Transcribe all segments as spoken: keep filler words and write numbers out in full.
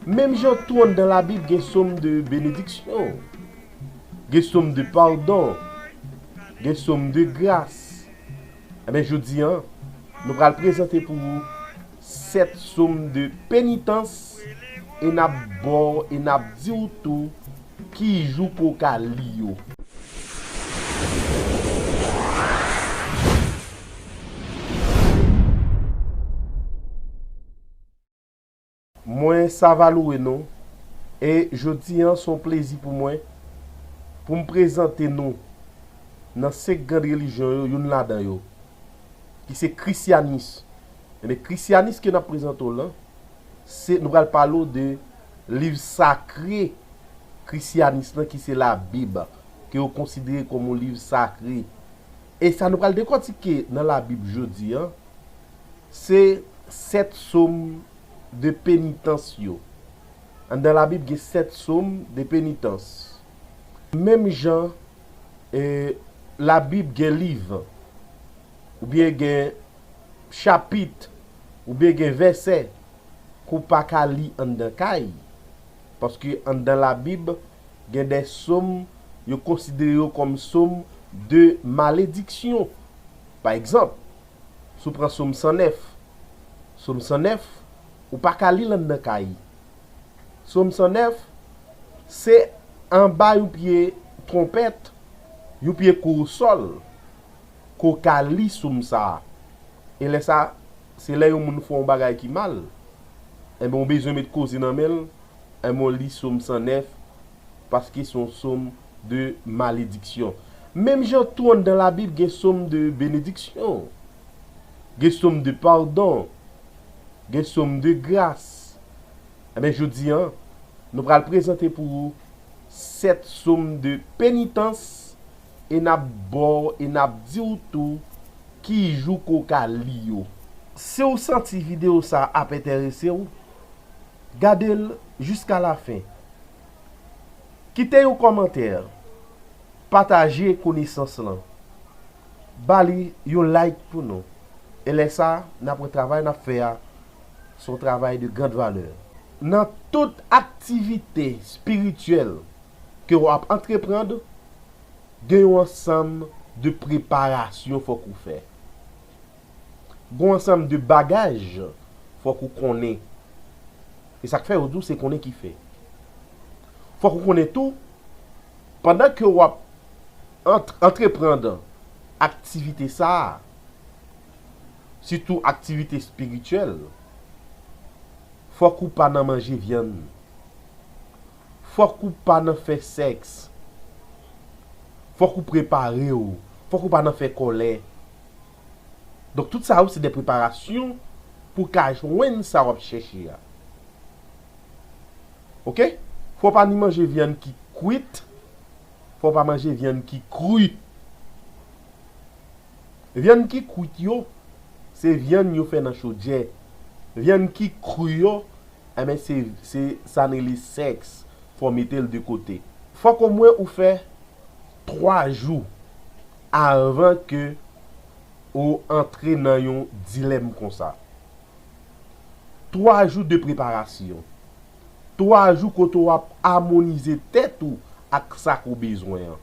Menm jan tou anndan Labib gen sòm de benediksyon, gen sòm de padon, gen sòm de gras. Enben, jodi a, nou pral prezante pou ou sèt sòm de penitans e n ap ba w e n ap di w tou ki jou pou w ka li yo. Mwen Savalou Renaud, e jodi a se yon plezi pou mwen pou m prezante nou nan senk gran relijyon yo, youn ladan yo, ki se krisyanis. Ebyen, krisyanis ke n ap prezante w lan, se, nou pral pale w de liv sakre krisyanis lan, ki se Labib, ke yo konsidere kòm yon liv sakre. E sa nou pral dekòtike nan Labib jodi a, se sèt sòm de penitans yo. Anndan Labib gen sèt sòm de penitans. Menm jan, e, Labib gen liv, oubyen gen chapit, oubyen gen vèsè ke w pa ka li anndan kay, paske anndan Labib, gen de sòm yo konsidere yo kòm sòm de malediksyon. Pa egzanp, si w pran sòm san nèf, sòm san nèf, ou pa ka li l anndan kay. Sòm san nèf, se anba yon pye twonpèt, yon pye kourosòl, ke w ka li sòm sa a. E lè sa, se lè yon moun fè yon bagay ki mal, enben, w bezwen met koze nan men l, enben, w li sòm san nèf, paske se yon sòm de malediksyon. Menm jan tou anndan Labib gen sòm de benediksyon, gen sòm de padon, gen sòm de gras. Enben, jodi a, nou pral prezante pou ou sèt sòm de penitans e n ap ba w e n ap di w tou ki jou ke w ka li yo. Si w santi videyo sa a ap enterese w, gade l jiska lafen. Kite yon kòmantè, pataje konesans lan, ba li yon like pou nou. E lè sa, n ap wè travay n ap fè a, se yon travay de grande valeur. Nan tout aktivite espirityèl ke w ap antreprann, gen yon ansanm de preparasyon fòk ou fè. Gen yon ansanm de bagaj fòk ou konnen. E sa k fè yo di w se konnen ki fè. Fòk ou konnen tou, pandan ke w ap ant-, antreprann aktivite sa a, sitou aktivite espirityèl, fòk ou pa nan manje vyann. Fòk ou pa nan fè sèks. Fòk ou prepare w. Fòk ou pa nan fè kòlè. Donk, tout sa yo se de preparasyon pou w ka jwenn sa w ap chèche a. Oke? Fò w pa ni manje vyann ki kwit, fò w pa manje vyann ki kri. Vyann ki kwit yo, se vyann yo fè nan chodyè. Vyann ki kri yo, enben, se, se sa n rele sèks. Fò w mete l de kote. Fòk omwen ou fè twa jou avan ke ou antre nan yon dilèm konsa. Twa jou de preparasyon. Twa jou kote w ap amonize tèt ou ak sa ke w bezwen an.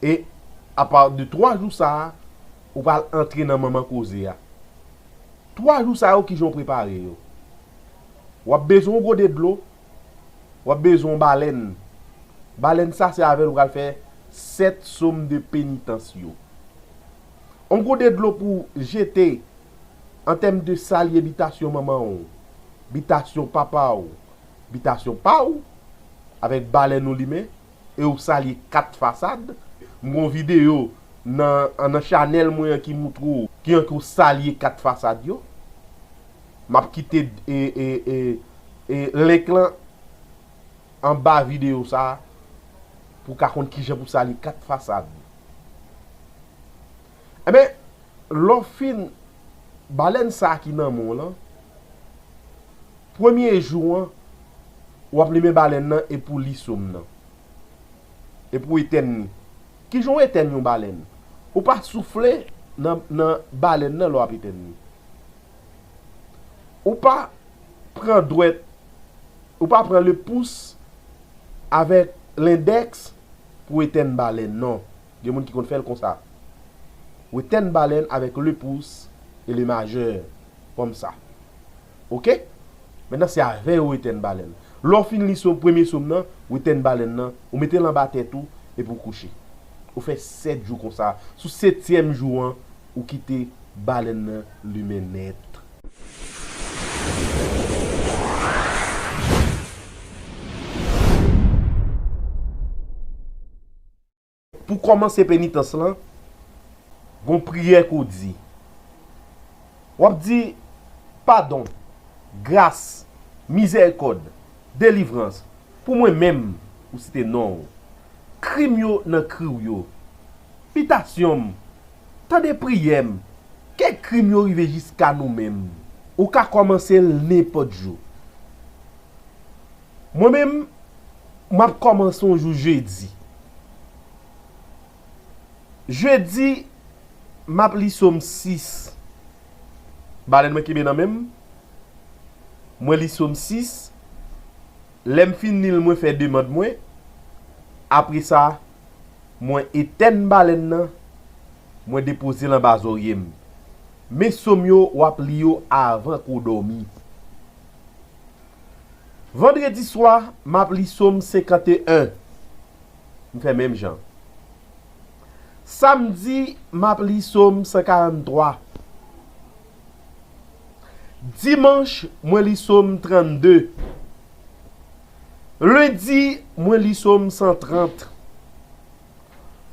E apa de twa jou sa a, ou pral antre nan manman koze a. Twa jou sa yo, kijan w prepare yo? W ap bezwen yon gode dlo, w ap bezwen yon balèn. Balèn sa, se avè l ou pral fè sèt sòm de penitans yo. Yon gode dlo pou w jete an tèm de salye bitasyon manman w, bitasyon papa w, bitasyon pa w, avèk balèn ou limen, e ou salye kat fasad. M gen yon videyo nan, nan chanèl mwen an ki moutre w kijan ke w salye kat fasad yo. M ap kite, e, e, e, e, link lan anba videyo sa a pou w ka konn kijan pou w salye kat fasad. Enben, lè w fin, balèn sa a ki nan men w lan, premye jou an, w ap limen balèn nan epi w li sòm nan. Epi w etèn li. Kijan w etèn yon balèn? Ou pa soufle nan, nan balèn nan lè w ap etèn li. Ou pa Pran dwèt, ou pa pran le pous avèk lendèks pou etèn balèn, non. Gen moun ki konn fè l konsa. Ou etèn balèn avèk le pous e le majè, kòmsa. Oke? Mentnan, se avè yo ou etèn balèn. Lè w fin li sòm, premye sòm nan, ou etèn balèn nan, ou mete l anba tèt ou, epi w kouche. Ou fè sèt jou konsa. Sou setyèm jou an, ou kite balèn nan limen nèt. Pou kòmanse penitans lan, gon priyè ke w di. W ap di, padon, gras, mizèrikòd, delivrans, pou mwen menm, ou site non w. Krim yo nan kri w yo. Bitasyon m, tande priyè m. Ke krim yo rive jiska nou menm. Ou ka kòmanse l nenpòt jou. Mwen menm, m ap kòmanse yon jou jedi. Jedi, m ap li sòm sis. Balèn mwen kenbe nan men m. Mwen li sòm sis. Lè m fin li l, mwen fè demann mwen. Apre sa, mwen etèn balèn nan. Mwen depoze l anba zòrye m. Men sòm yo, w ap li yo avan ke w dòmi. Vandredi swa, m ap li sòm senkanteyen. M fè menm jan. Samdi, m ap li sòm san karanntwa. Dimanch, mwen li sòm trannde. Lendi, mwen li sòm san trant.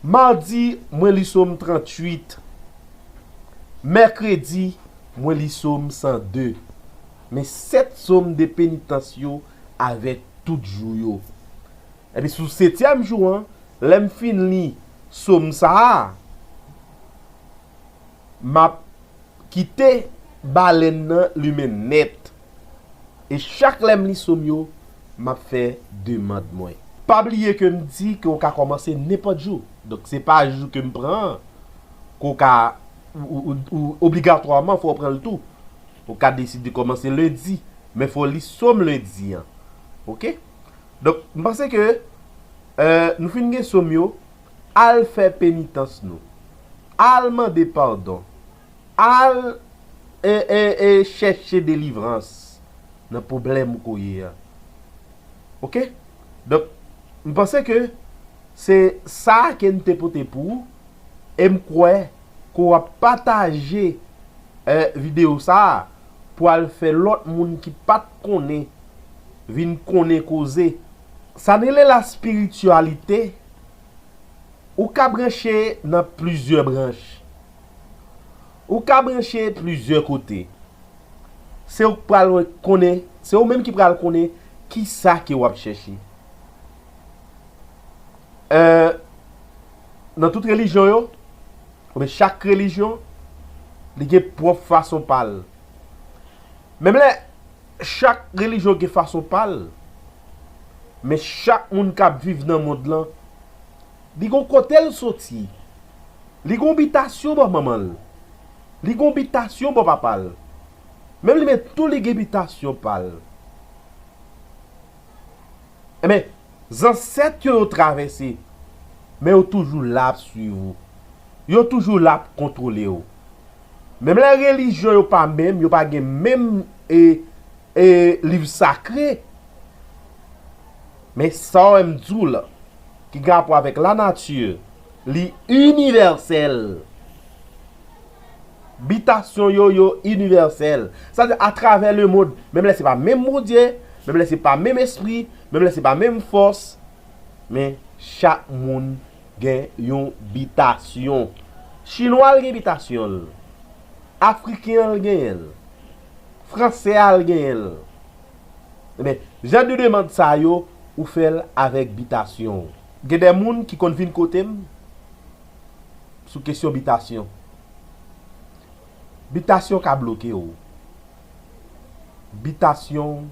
Madi, mwen li sòm tranntuit. Mèkredi, mwen li sòm san de. Men sèt sòm de penitans yo avèk tout jou yo. Epi sou setyèm jou an, lè m fin li sòm sa a, m ap kite balèn nan limen nèt. E chak lè m li sòm yo, m ap fè demann mwen. Pa bliye ke m di ke w ka kòmanse nenpòt jou. Donk, se pa jou ke m pran an ke w ka, ou, ou, ou, ou obligatwaman fò w pran l tou. Ou ka deside kòmanse lendi, men fò w li sòm lendi an. Oke? Donk, m panse ke, euh, nou fin gen sòm yo, al fè penitans nou. Al mande padon. Al, e, e, e, chèche delivrans nan pwoblèm ou ke w ye a. Oke? Donk, m panse ke se sa ke m te pote pou ou, e m kwè ke w ap pataje, eh, videyo sa a pou al fè lòt moun ki pa t konnen vin konnen koze. Sa n rele laspirityalite, ou ka branche nan plizyè branch. Ou ka branche plizyè kote. Se ou k pral konnen, se ou menm ki pral konnen kisa ke w ap chèche. Eh, nan tout relijyon yo, oubyen chak relijyon, li gen pwòp fason pa l. Menm lè chak relijyon gen fason pa l, men chak moun k ap viv nan mond lan, li gon kote l soti. Li gon bitasyon bò manman l. Li gon bitasyon bò papa l. Menm li menm tou li gen bitasyon pa l. Enben, zansèt yo, yo travèse, men yo toujou la ap swiv ou. Yo toujou la ap kontwole w. Menm lè relijyon yo pa menm, yo pa gen menm, e, e, liv sakre, men sa w wè m di w la, ki gen rapò avèk lanati, li inivèsèl. Bitasyon yo, yo inivèsèl. Sa vle di atravè lemonn, menm lè se pa menm Bondye, menm lè se pa menm espri, menm lè se pa menm fòs, men chak moun gen yon bitasyon. Chinwa l gen bitasyon l. Afriken an l genyen l. Fransè a l genyen l. Ebyen, jan de demann sa yo, ou fè l avèk bitasyon w. Gen de moun ki konn vin kote m sou kesyon bitasyon. Bitasyon ka bloke w. Bitasyon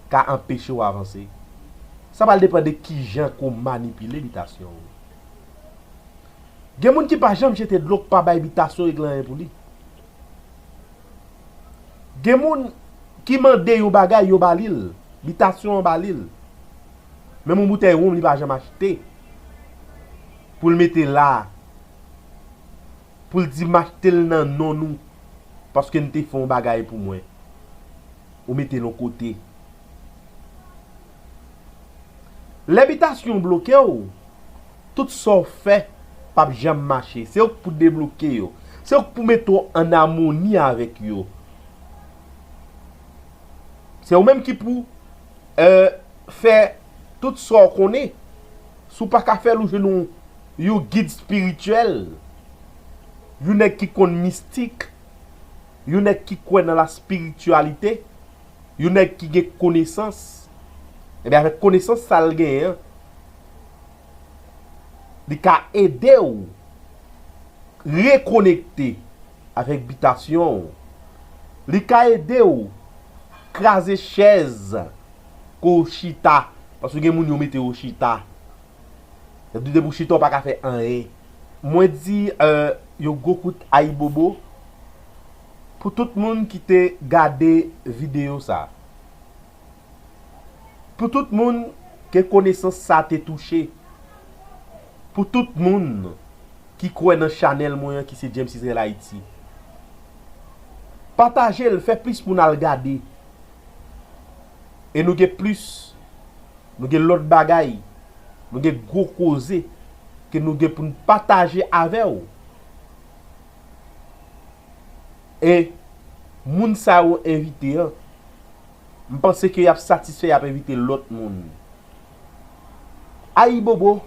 ka anpeche w avanse. Sa pral depann de kijan ke w manipile bitasyon w. Gen moun ki pa janm jete dlo, k pa bay bitasyon regle anyen pou li. Gen moun ki mande yon bagay, yo ba li l. Bitasyon an ba li l. Menm yon boutèy wonm, li pa janm achte. Pou l mete la. Pou l di, "M achte l nan non nou. Paske n te fè yon bagay pou mwen." Ou mete l yon kote. Lè bitasyon bloke w, tout sa w fè p ap janm mache. Se ou k pou debloke yo. Se ou k pou mete w ann amoni avèk yo. Se ou menm ki pou, euh, fè tout sa w konnen. Si w pa ka fè l, ou jwenn yon, yon gid espirityèl. Yon nèg ki konn mistik. Yon nèg ki kwè nan la spirityalite. Yon nèg ki gen konesans. Ebyen, avèk konesans sa l genyen an, li ka ede w rekonekte avèk bitasyon w. Li ka ede w kraze chèz ke w chita. Paske gen moun yo mete yo chita. Depi w chita, w pa ka fè anyen. Mwen di, euh, yon gwo kout ayibobo pou tout moun ki te gade videyo sa. Pou tout moun ke konesans sa te touche. Pou tout moun ki kwè nan chanèl mwen an ki se James Israel Haïti. Pataje l, fè plis moun al gade. E nou gen plis, nou gen lòt bagay, nou gen gwo koze ke nou gen pou n pataje avè w. E moun sa yo envite an, m panse ke y ap satisfè, y ap envite lòt moun. Ayibobo,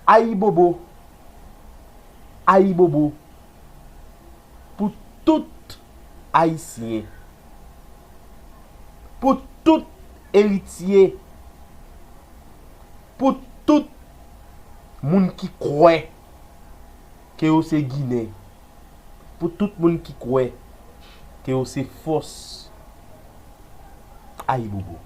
ayibobo, ayibobo pou tout Ayisyen, pou tout eritye, pou tout moun ki kwè ke yo se Ginen, pou tout moun ki kwè ke yo se fòs. Ayibobo.